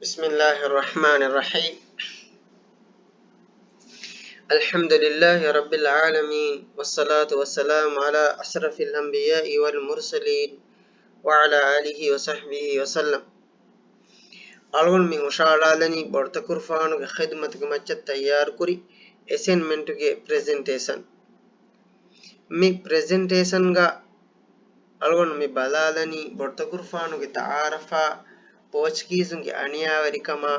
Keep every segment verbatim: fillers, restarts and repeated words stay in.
بسم الله الرحمن الرحيم. الحمد لله رب العالمين، والصلاة والسلام على أشرف الأنبياء والمرسلين، وعلى آله وصحبه وسلم. އަޅުގަނޑު މި ހުށައަޅާލަނީ ބޮޑުތަކުރުފާނުގެ ޚިދުމަތުގެ މައްޗަށް ތައްޔާރުކުރި އެސައިންމެންޓުގެ ޕްރެޒެންޓޭޝަން. މި ޕްރެޒެންޓޭޝަންގަ އަޅުގަނޑު މި ބަލާލަނީ ބޮޑުތަކުރުފާނުގެ ތައާރަފާ، ޕޯޗުގީޒުންގެ އަނިޔާވެރިކަމާ،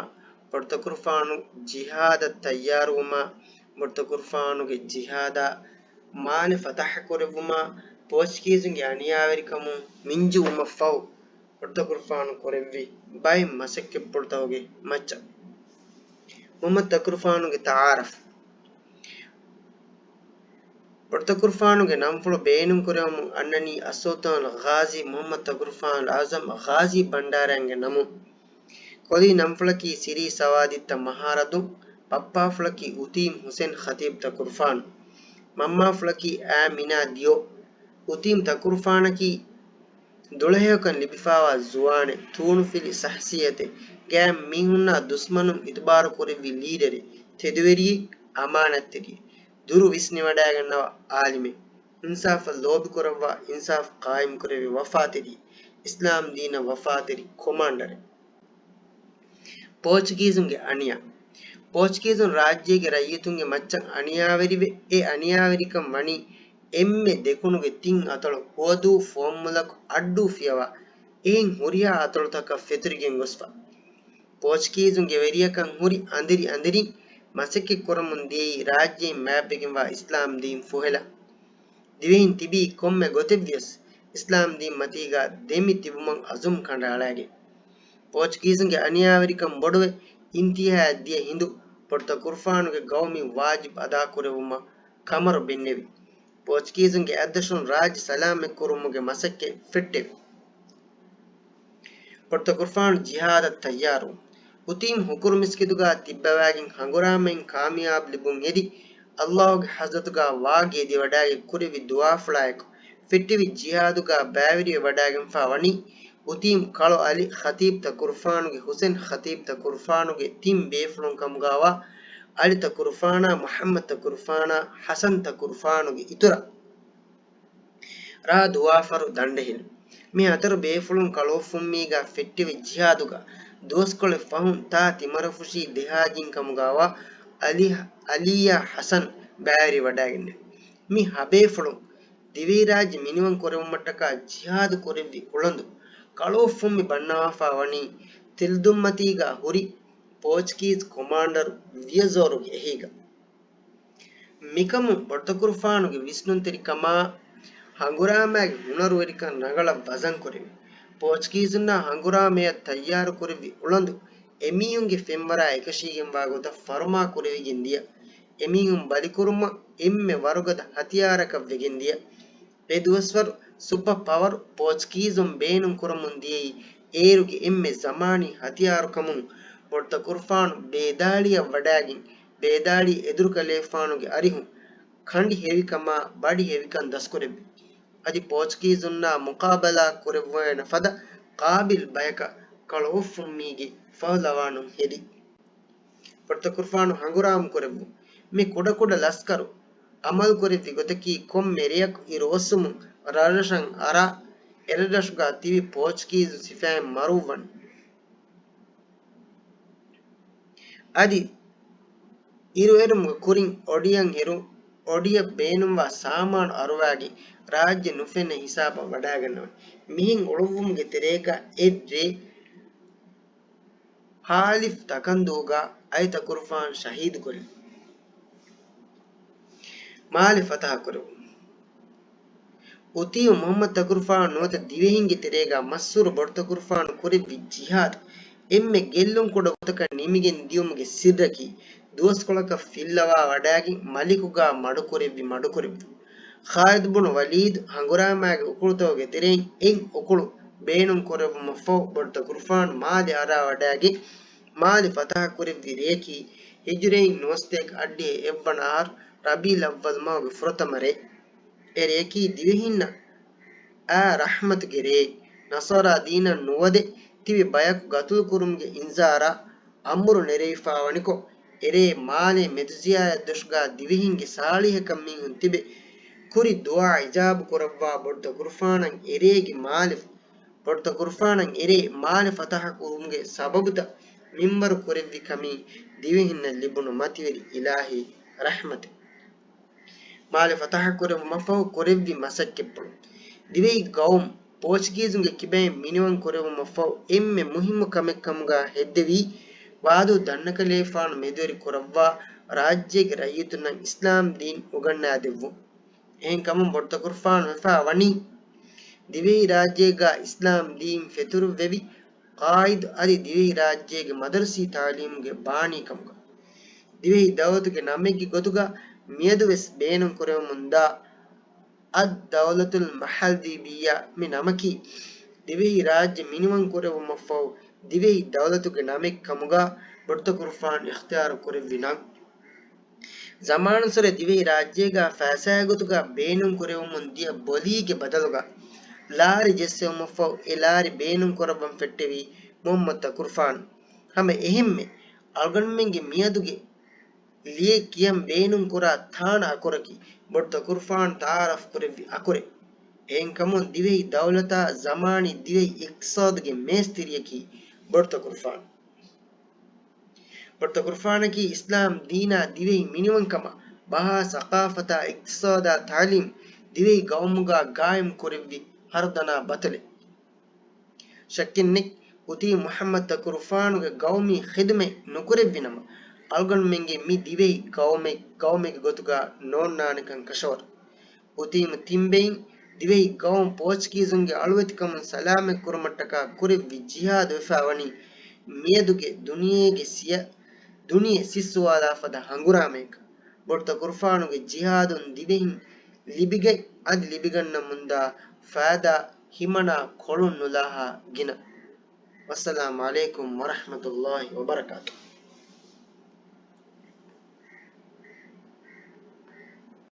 ބޮޑުތަކުރުފާނު ޖިހާދަށް ތައްޔާރުވުމާ، ބޮޑުތަކުރުފާނުގެ ޖިހާދާ، މާލެ ފަތަޙަ ކުރެއްވުމާ، ޕޯޗުގީޒުންގެ އަނިޔާވެރިކަމުން މިންޖުވުމަށްފަހު، ބޮޑުތަކުރުފާނު ކުރެއްވި ބައެއް މަސައްކަތްޕުޅުތަކުގެ މައްޗަށް. މުޙައްމަދު ތަކުރުފާނުގެ ތައާރަފް. ބޮޑުތަކުރުފާނުގެ ނަންފުޅު ބޭނުންކުރެވެމުން އަންނަނީ އައްސުލްޠާނުލް ޣާޒީ މުޙައްމަދު ތަކުރުފާނުލް އަޢުޡަމް ޣާޒީ ބަންޑާރައިންގެ ނަމުން. ކޮލީ ނަންފުޅަކީ ސިރީ ސަވާދިއްތަ މަހާރަދު، ބައްޕާފުޅަކީ އުތީމް ޙުސެން ޚަތީބު ތަކުރުފާނު، މަންމާފުޅަކީ އާމިނާ ދިޔޯ. އުތީމް ތަކުރުފާނަކީ ދުޅަހެޔޮކަން ލިބިފާވާ ޒުވާނެއް، ތޫނުފިލި ޝަޚްޞިއްޔަތެއް، ގާތް މީހުންނާ ދުސްމަނުން އިތުބާރު ކުރެއްވި ލީޑަރެއް، ތެދުވެރިއެއް، އަމާނަތްތެރިއެއް، ދުރު ވިސްނިވަޑައިގަންނަވާ ޢާލިމެއް، އިންސާފަށް ލޯބިކުރައްވާ، އިންސާފް ޤާއިމްކުރެއްވި ވަފާތެރިއެއް، އިސްލާމް ދީނަށް ވަފާތެރި ކޮމާންޑަރެއް. ޕޯޗުގީޒުންގެ އަނިޔާ. ޕޯޗުގީޒުން ރާއްޖޭގެ ރައްޔިތުންގެ މައްޗަށް އަނިޔާވެރިވެ، އެ އަނިޔާވެރިކަން ވަނީ އެންމެ ދެކުނުގެ ތިން އަތޮޅު ހުވަދޫ ފުވައްމުލަކު އައްޑޫ ފިޔަވާ، އެހެން ހުރިހާ އަތޮޅުތަކަށް ފެތުރިގެން ގޮސްފަ. ޕޯޗުގީޒުންގެ ވެރިޔަކަށް ހުރި އަނދިރި އަނދިރިން މަސައްކަތް ކުރަމުން ދިޔައީ ރާއްޖެއިން މާތްވެގެންވާ އިސްލާމް ދީން ފުހެލަން. ދިވެހިން ތިބީ ކޮންމެ ގޮތެއްވިޔަސް، އިސްލާމް ދީން މަތީގަ ދެމި ތިބުމަށް އަޒުމް ކަނޑައަޅައިގެން. ޕޯޗުގީޒުންގެ އަނިޔާވެރިކަން ބޮޑުވެ، އިންތިހާއަށް ދިޔަ ހިނދު ބޮޑުތަކުރުފާނުގެ ގައުމީ ވާޖިބް އަދާކުރެއްވުމަށް ކަމަރު ބެންނެވި. ޕޯޗުގީޒުންގެ އަތްދަށުން ރާއްޖެ ސަލާމަތްކުރުމުގެ މަސައްކަތް ފެއްޓެވި. ބޮޑުތަކުރުފާނު ޖިހާދަށް ތައްޔާރުވުން. އުތީމް ހުކުރު މިސްކިތުގަ ތިއްބަވާގެން ހަނގުރާމައިން ކާމިޔާބު ލިބުން އެދި، އައްލާހުގެ ޙަޟްރަތުގަ ވާގި އެދިވަޑައިގެން ކުރެއްވި ދުޢާފުޅާއެކު، ފެއްޓެވި ޖިހާދުގަ ބައިވެރިވެވަޑައިގެންފާ ވަނީ، އުތީމް ކަޅު އަލި ޚަތީބު ތަކުރުފާނުގެ ޙުސެން ޚަތީބު ތަކުރުފާނުގެ ތިން ބޭފުޅުން ކަމުގަވާ އަލި ތަކުރުފާނާ، މުޙައްމަދު ތަކުރުފާނާ، ޙަސަން ތަކުރުފާނުގެ އިތުރަށް ރާ ދުވާފަރު ދަނޑެހިން. މި ހަތަރު ބޭފުޅުން ކަޅުއޮށްފުންމީގަ ފެއްޓެވި ޖިހާދުގަ ދުވަސްކޮޅެއް ފަހުން ތާ ތިމަރަފުށީ ދެހާޖިން ކަމުގަވާ އަލީ، އަލީއާ ޙަސަން ބައިވެރިވަޑައިގެންނެވި. މި ހަބޭފުޅުން ދިވެހިރާއްޖެ މިނިވަން ކުރެވުމަށްޓަކާ ޖިހާދު ކުރެއްވި އުޅަނދު ކަޅުއޮށްފުންމި ބަންނަވާފާ ވަނީ ތެލްދުންމަތީގަ ހުރި ޕޯޗުގީޒް ކޮމާންޑަރު ވިޔަޒޯރުގެ އެހީގަ. މިކަމުން ބޮޑުތަކުރުފާނުގެ ވިސްނުންތެރިކަމާ، ހަނގުރާމައިގެ ހުނަރުވެރިކަން ރަނގަޅަށް ވަޒަންކުރެވި. ޕޯޗުގީޒުންނާ ހަނގުރާމަޔަށް ތައްޔާރުކުރެއްވި އުޅަނދު އެމީހުންގެ ފެންވަރާ އެކަށީގެންވާ ގޮތަށް ފަރުމާ ކުރެވިގެން ދިޔަ. އެމީހުން ބަލިކުރުމަށް އެންމެ ވަރުގަދަ ހަތިޔާރަކަށް ވެގެން ދިޔަ. އެ ދުވަސްވަރު ސުޕަ ޕަވަރު ޕޯޗުގީޒުން ބޭނުން ކުރަމުން ދިޔައީ އޭރުގެ އެންމެ ޒަމާނީ ހަތިޔާރުކަމުން ބޮޑުތަކުރުފާނު ބޭދާޅިއަށް ވަޑައިގެން، ބޭދާޅީ އެދުރުކަލޭފާނުގެ އަރިހުން ކަނޑި ހެވިކަމާ ބަޑި ހެވިކަން ދަސްކުރެއްވި. އަދި ޕޯޗުގީޒުންނާ މުޤާބަލާ ކުރެއްވޭނެ ފަދަ ޤާބިލް ބަޔަކަށް ކަޅުއޮށްފުންމީގެ ފަހުލަވާނުން ހެދި. ބޮޑުތަކުރުފާނު ހަނގުރާމަ ކުރެއްވުން. މި ކުޑަކުޑަ ލަސްކަރު އަމަލުކުރެއްވި ގޮތަކީ ކޮންމެ ރެޔަކު އިރު އޮއްސުމުން ރަށްރަށަށް އަރާ، އެރަށްރަށުގަ ތިބި ޕޯޗުގީޒު ސިފައިން މަރުވަން. އަދި އިރުއެރުމުގެ ކުރިން އޮޑިއަށް އެރު، އޮޑިއަށް ބޭނުންވާ ސާމާނު އަރުވާގެން ރާއްޖެ ނުފެންނަ ހިސާބަށް ވަޑައިގަންނަވަން. މިހެން އުޅުއްވުމުގެ ތެރޭގަ އެއްރޭ ހާލިފް ތަކަންދޫގަ އަލި ތަކުރުފާން ޝަހީދުކުރި. މާލެ ފަތަހަ ކުރެވުން. އުތީމް މުޙައްމަދު ތަކުރުފާނު ނުވަތަ ދިވެހިންގެ ތެރޭގަ މަސްހޫރު ބޮޑު ތަކުރުފާނު ކުރެއްވި ޖިހާދު އެންމެ ގެއްލުން ކުޑަ ގޮތަކަށް ނިމިގެން ދިޔުމުގެ ސިއްރަކީ، ދުވަސްކޮޅަކަށް ފިއްލަވާ ވަޑައިގެން މަލިކުގާ މަޑުކުރެއްވި މަޑުކުރެއްވުން. ޚާލިދު ބުނު ވަލީދު ހަނގުރާމައިގެ އުކުޅުތަކުގެ ތެރެއިން އެއް އުކުޅު ބޭނުން ކުރެއްވުމަށްފަހު ބޮޑު ތަކުރުފާނު މާލެ އަރާ ވަޑައިގެން މާލެ ފަތަހަ ކުރެއްވި ރެޔަކީ ހިޖުރީ ނުވަސަތޭކަ އައްޑިހަ އެއްވަނަ އަހަރު ރަބީއުލް އައްވަލް މަހުގެ ފުރަތަމަ ރޭ. އެ ރެޔަކީ ދިވެހިންނަށް އާ ރަޙްމަތުގެ ރެއެއް، ނަޞާރާ ދީނަށް ނުވަދެ ތިބި ބަޔަކު ގަތުލުކުރުމުގެ އިންޒާރާ އަމުރު ނެރެވިފާވަނިކޮށް، އެރޭ މާލޭ މެދުޒިޔާއަށް ދޮށުގާ ދިވެހިންގެ ސާޅީހަކަށް މީހުން ތިބެ، ކުރި ދުޢާ އިޖާބު ކުރައްވާ ބޮޑުތަކުރުފާނަށް އެރޭގެ މާލެ، ބޮޑުތަކުރުފާނަށް އެރޭ މާލެ ފަތަޙަ ކުރުމުގެ ސަބަބުތައް މިންވަރު ކުރެއްވި ކަމީ ދިވެހިންނަށް ލިބުނު މަތިވެރި އިލާހީ ރަޙްމަތެއް. މާލެ ފަތަޙަ ކުރެއްވުމަށްފަހު ކުރެއްވި މަސައްކަތްޕުޅު. ދިވެހި ގައުމު ޕޯޗުގީޒުންގެ ކިބައިން މިނިވަން ކުރެއްވުމަށްފަހު އެންމެ މުހިއްމު ކަމެއް ކަމުގާ ހެއްދެވީ، ވާދޫ ދަންނަކަލޭފާނު މެދުވެރި ކުރައްވާ ރާއްޖޭގެ ރައްޔިތުންނަށް އިސްލާމް ދީން އުގަންނާދެއްވުން. އެހެންކަމުން ބޮޑުތަކުރުފާނު ވެފާ ވަނީ، ދިވެހިރާއްޖޭގާ އިސްލާމް ދީން ފެތުރުއްވެވި ޤާއިދު އަދި ދިވެހިރާއްޖޭގެ މަދަރުސީ ތާލީމުގެ ބާނީ ކަމުގަ. ދިވެހި ދައުލަތުގެ ނަމެއްގެ ގޮތުގަ މިއަދު ވެސް ބޭނުން ކުރެވެމުންދާ އައްދައުލަތުލް މަހަލްދީބިއްޔާ މި ނަމަކީ، ދިވެހި ރާއްޖެ މިނިވަން ކުރެވުމަށްފަހު ދިވެހި ދައުލަތުގެ ނަމެއް ކަމުގަ ބޮޑުތަކުރުފާނު އިޚްތިޔާރު ކުރެއްވި ނަން. ޒަމާނުއްސުރެ ދިވެހިރާއްޖޭގަ ފައިސާގެ ގޮތުގަ ބޭނުން ކުރެވެމުން ދިޔަ ބޮލީގެ ބަދަލުގަ ލާރި ޖެއްސެވުމަށްފަހު އެ ލާރި ބޭނުން ކުރައްވަން ފެއްޓެވީ މުޙައްމަދު ތަކުރުފާނު. ހަމަ އެހެންމެ، އަޅުގަނޑުމެންގެ މިއަދުގެ ލިޔެ ކިޔަން ބޭނުން ކުރާ ތާނަ އަކުރަކީ ބޮޑު ތަކުރުފާނު ތަޢާރަފް ކުރެއްވި އަކުރެއް. އެހެންކަމުން ދިވެހި ދައުލަތާ ޒަމާނީ ދިވެހި އިޤްތިޞާދުގެ މޭސްތިރިއަކީ ބޮޑު ތަކުރުފާނު. ބޮޑު ތަކުރުފާނަކީ އިސްލާމް ދީނާ ދިވެހި މިނިވަންކަމާ، ބަހާ ސަޤާފަތާ އިޤްތިޞާދާ ތަޢުލީމް، ދިވެހި ގައުމުގާ ގާއިމް ކުރެއްވި ހަރުދަނާ ބަތަލެއް. ޝައްކެއްނެތް، އުތީ މުޙައްމަދު ތަކުރުފާނުގެ ގައުމީ ޚިދުމަތް ނުކުރެއްވި ނަމަ، އަޅުގަނޑުމެންގެ މި ދިވެހި ގައުމެއް ގައުމެއްގެ ގޮތުގަ ނޯންނާނެކަން ކަށަވަރު. އުތީމު ތިން ބެއިން ދިވެހި ގައުމު ޕޯޗުގީޒުންގެ އަޅުވެތިކަމުން ސަލާމަތް ކުރުމަށްޓަކާ ކުރެއްވި ޖިހާދު ވެފާ ވަނީ މިއަދުގެ ދުނިޔޭގެ ސިޔަ، ދުނިޔެ ސިއްސުވާލާ ފަދަ ހަނގުރާމައެއްގަ. ބޮޑު ތަކުރުފާނުގެ ޖިހާދުން ދިވެހިން ލިބިގަތް އަދި ލިބިގަންނަމުންދާ ފައިދާ ހިމަނާ ކޮޅުން ނުލާހާ ގިނަ. ވައްސަލާމް ޢަލައިކުމް ވަރަޙްމަތުﷲި ވަބަރަކާތުހު.